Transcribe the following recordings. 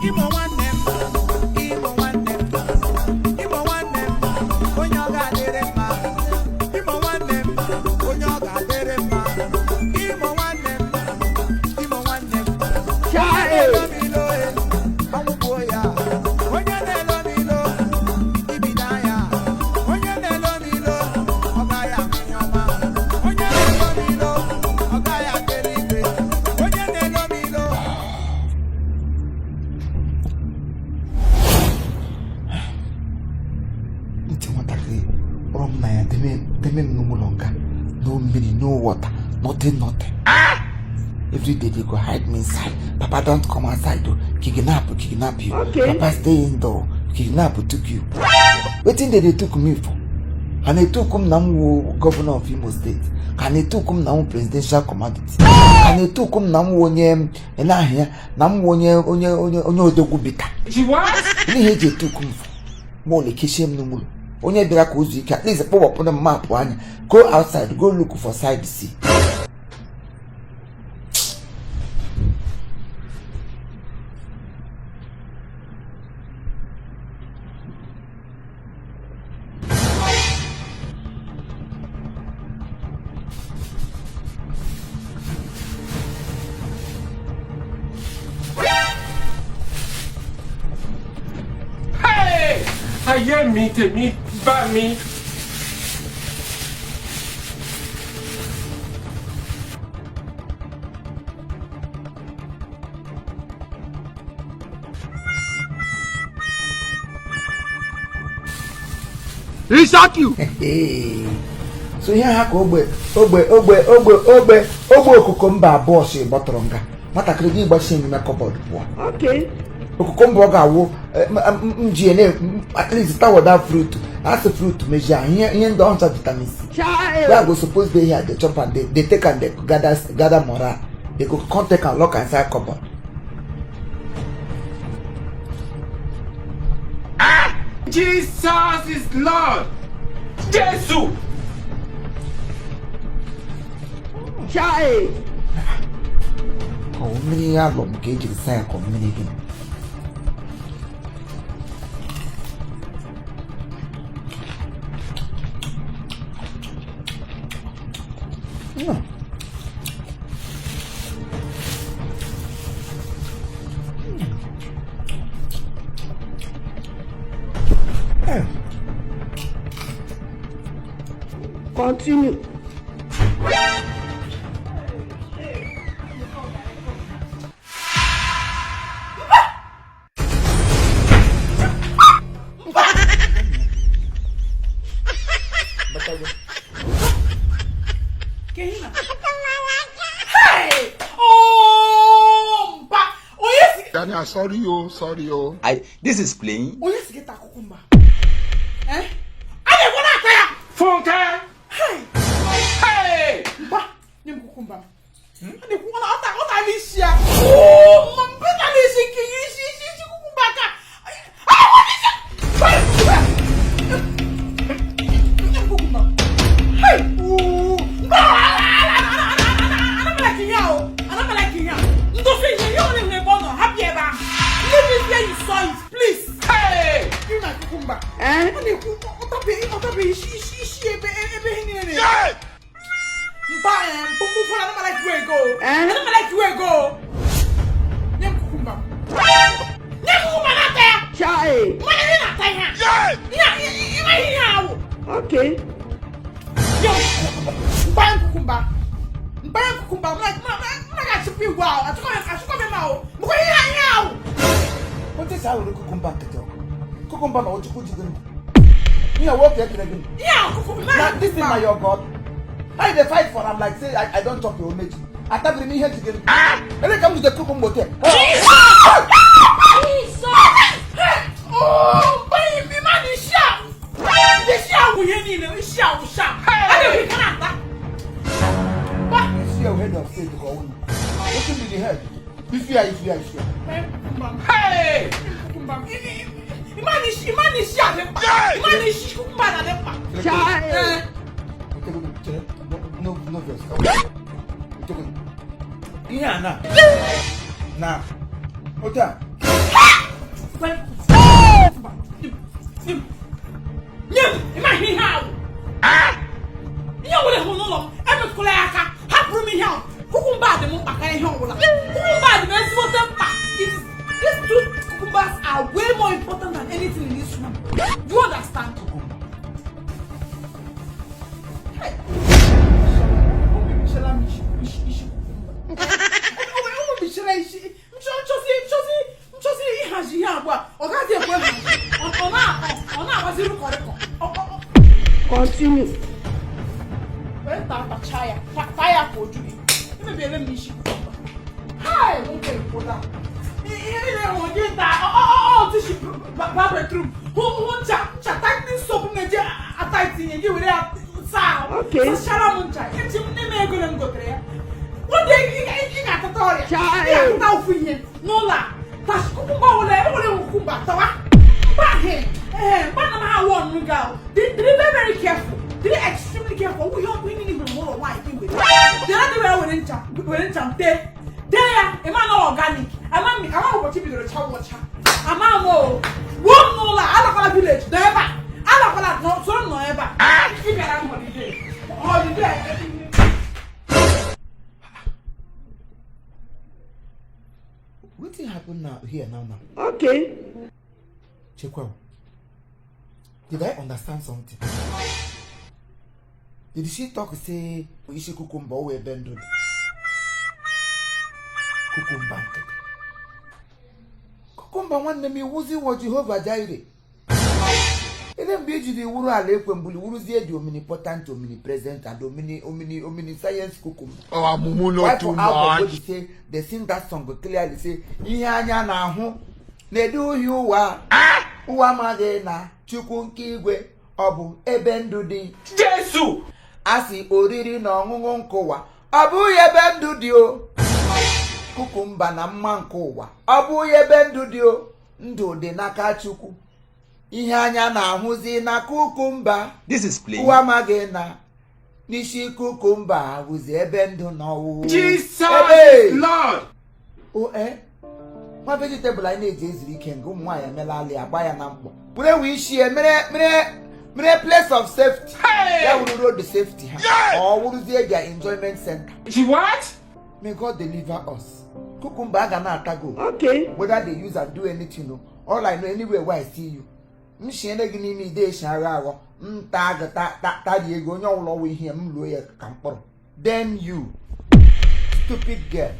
Imo nwanne m, Imo nwanne m, Imo nwanne m, onye ọ ga-adịrị mma. Imo nwanne m, onye ọ ga-adịrị mma. Imo nwanne m, Imo nwanne m. Onye na-elo m ilo, ọnwụ ya. Onye na-elo m ilo, ibido ya. Onye na-elo m ilo, ọ gaghị ahụ ihe ọma. Onye na-elo m ilo, ọ gaghị aga eluigwe. Onye na-elo m ilo. Ntị nwatakịrị kpọrọ m na ya deme m n'ụlọ nga. No mmiri, no water, nothing, nothing. Every day they go hide me inside. Papa, don't come outside o. Kidnap, kidnap you. Okay. Papa, stay indoor. Kidnap took you. Wetin dey took me for? Ha na-etook m na m wụ governor of Imo State? Ha na-etook m na m wụ presidential commodity? Ha na-etook m na m wụ onye na-ahịa, na m wụ onye odogwu bita? N'ihe eji etook m for ma ọ na-ekechie m n'ụlọ, onye bịara ka o zuo ike, at least kpọwapụrụ m map anya, go outside, go look for side C. Hey! Ayé mi, tèmi bá mi. So ihe ha ka ogbe ogbe ogbe ogbe ogbe ogbe okuko mba abụọ si gbọtọrọ nga nwatakịrị gị gbachie n'ime cupboard pụọ. Okay. Okuko mba ọ ga-awụ m ji ene at least tawada fruit, asị fruit mejie ihe ihe ndị ọncha vitamin C. Child. Where I go suppose dey here dey chop am, dey take am, dey gather moral, they go come take am lock am inside cupboard. Jesus is Lord. Jésù. Child. Ọ wụ mmiri alọ m ka ejiri saa ya ka ọ mmiri gịnị? Continue. Hey! Oh, mpa! Onye si Daniel, sorry o, sorry o. I this is playing. Onye si gị taa cucumber? Eh? A na-ekwe na-ata ya! Fúnkẹ́. Hey! Hey! Mpa, nye m cucumber m. A na-ekwu ọ na-ata ọ tara isi ya. Oh, ma mpe tara isi nke ya, isi isi isi cucumber ka. A na-ekwe n'isi! Hey! Nye m cucumber. Hey! Ooh! Mpa, ana m like ihe a o. Ana m like ihe a. Ndofe ihe, ihe ọ na-enwe ebe ọ nọ, hapụ ya ebe ahụ. Leave it where you saw it, please. Hey! Give me my cucumber. Eh? Ọ na-ekwu ọ tabeghị isi isi isi ebe ebe ihe niile na-eme. Mpa mkpụmkpụ fọrọ, ana m like where go. Eh? Ana m like where go. Nye m cucumber. Nye m cucumber na-ata ya. Child. Mmanya ihe na-ata ihe a. Ihe a ịma ihe awụ. Okay. Nye m mpa ya cucumber. Mpa ya cucumber. M na ga-achịpụ igwe ahụ. Achịkwa m ịma ahụ. Mkwa ihe a ihe awụ. Otu esi ahụrụ cucumber nkịtị ọkụ. Cucumber na Ojukwu jide ndụ. Ihe nwoke ekere gị. Ihe a cucumber. Na this thing na your God. How you dey fight for am like say I don chop your omeji? Atabiri m ihe jide ndụ. Ele ka m jide cucumber ote. Oh, mpa ịma na isi ahụ. Isi ahụ ihe niile, isi ahụ sha. A na-ekwu ka na-ata. Mpa. Isi ya head of state ka ọ wụ. Wetin be the head? Isi ya, isi ya, isi ya. Hey! Ịma na isi a dị mkpa. Ịma na isi cucumber na dị mkpa. Child. Eh. Chere, no, no vex. Ihe a na otu a. Nye m, ị maghị ihe ahụ. Ihe ọbụla hụrụ n'ụlọ m, emetụkwala ya aka. Hapụrụ m ihe ahụ. Cucumber dị m mkpa karịa ihe ọbụla. Cucumber dị m ezigbote mkpa. These two cucumbers are way more important than anything in this room. Do you understand? Hey. O mebichara m isi cucumber. O mebichara isi. Nchọzi ịhazi ihe abụọ a, ọ gaghị ekwe nhazi. Ọ na-agbazi rịkọrịkọ. Continue. Were taa tachaa ya, taa ya ka o ju gị. Emebiela m isi cucumber. Hai, nwoke ekwuola. Ihe niile hụrụ gị taa, ọ tishi ba bedroom. Hụ ncha tightening soap m na-eji ata itinye gị were ya saa ahụ. Okay. Sachara m ncha. Echi m nne m ego na m gotere ya. One day ị ga-atata ọrịa. Child. Ị ga-atata ofu ihe n'ụlọ a. Tash cucumber were ewere cucumber tawa. Mgbe ahụ, ee, mgbe ana m awụ ọnụ gị ahụ. Dị very very careful. Dị extremely careful. Ọ ihe ọkụ niile hụrụ n'ụlọ nwaanyị gị were. Dere dị were ncha m tee. Dee ya, ịma na organic. Ama m ama ụbọchị bidoro chawa ọcha. Ama m o. Gbuo m n'ụlọ a, alakwala village, nọ ebe a. Alakwala, nọ soro m nọ ebe a. Ị bịara m holiday. Holiday. Wetin happen now here now? Okay. Chekwa, did I understand something? Did she talk say isi cucumber o ebe ndụ dị? Cucumber nkịtị. Cucumber nwanne m, iwuzi wọ Jehova Jireh. Ele mgbe i jiri wuru ala ekwe mbuli wuruzie the omnipotent, omnipresent and omni omni omniscience cucumber? Oh, mumu Why no for too album wey much. be say they sing that song clearly, say ihe anya na-ahụ na-eduhie ụwa, ụwa amaghị na Chukwu nke igwe ọ bụ ebe ndụ dị. Jésù! A sị oriri na ọṅụṅụ nke ụwa ọ bụghị ebe ndụ dị o. Cucumber na mma nke ụwa ọ bụghị ebe ndụ dị o. Ndụ dị n'aka Chukwu. Ihe anya na-ahụzi na cucumber, This is plain. ụwa amaghị na n'isi cucumber bụzi ebe ndụ n'ọwụ. Jesus Ebe! is Lord! O e nwa vegetable anyị na-eji ezuru ike nga ụmụ nwaanyị emela alị agba ya na mkpọ were wee isi ya mere place of safety. Hey! Ya wuru road safety ha, ọ wụrụzie their enjoyment center. She what? May God deliver us. Cucumber a ga na-ata go. Okay. Whether they use and do anything o, all I know, anywhere where I see you, m shiene gị n'ime ide esi aghọ aghọ, m taa gị tarie ego onye ọbụla ọwụ ihe m luo ya ka mkpụrụ. Then you stupid girl,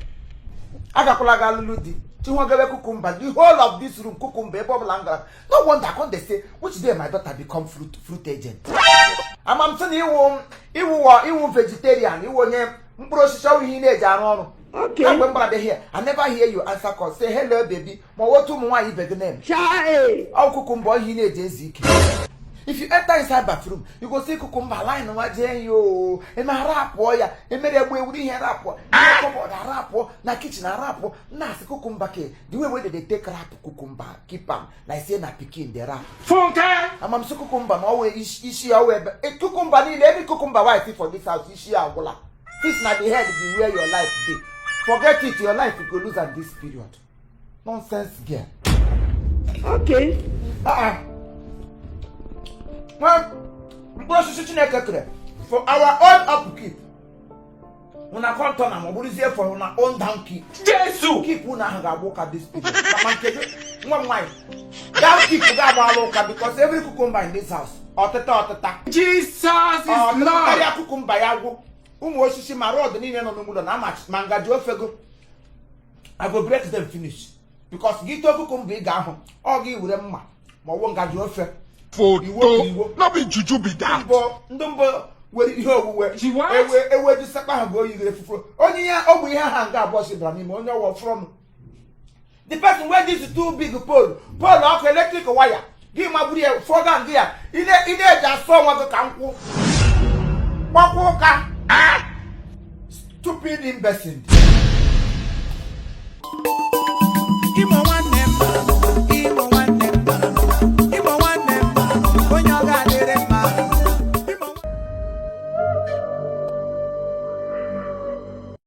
agakwala gị alụlụ di chihuogebe cucumber. The whole of this room, cucumber ebe ọbụla m gara. No wonder come dey say, which day my daughter become fruit agent? Ama m sị na iwu vegetarian, iwu onye mkpụrụ osisi, ọwụ ihe ị na-eji arụ ọrụ. Okay. Kamgbe m gbara bịa here, I never hear you answer call, say, "Hello baby," ma ọ otu ụmụ nwaanyị ibe gị na-eme. Child. Ọ cucumber ihe ị na-eji ezu ike. If you enter inside bathroom, you go see cucumber line nwa jee ya o eme arapụọ ya emere egbu ewuru ihe rapụọ ihe cupboard arapụọ na kitchen arapụọ na asị cucumber ke the way wey they dey take wrap cucumber, keep am like say na pikin dey wrap. Funke! Amamsi cucumber na ọwụ isi ya ọwụ ebe cucumber niile, every cucumber wey I see for this house, isi ya agwụla. This na the head be where your life dey. Forget it, your life you go lose am this period. Nonsense girl. Okay. Ah, ah. Nwa mkpụrụ osisi Chineke kere for our own upkeep, una come turn am ọ bụrụzie for una own down keep. Jésù! Keep unu ahụ ga-agba ụka this period. Kama nke gị, nwa m nwaanyị, down keep ga-agbala ụka because every cucumber in this house, ọtịta ọtịta. Jesus is Ọtịta Lord! karịa cucumber ya gwụ ụmụ osisi ma rod niile nọ n'ụlọ na ama ma ngaji ofego. I go break them finish because gị too cucumber, ị ga-ahụ ọ gị were mma ma ọ bụ ngaji ofe. Photo. Iwo. No be juju be that. Mbụ ndị mbụ were ihe owuwe She what? ewe eweju sekpa ahụ bụ oyi gere fufuru onye ihe ọ bụ ihe ha nga abụọ si bara n'ime onye ọwọ from the person wey this too big pole ọkụ electric wire gị magburu ya fọga ngị ya ị na-eji asụ onwe gị ka nkwụ gbakwa ụka. Stupid imbecile. Imo.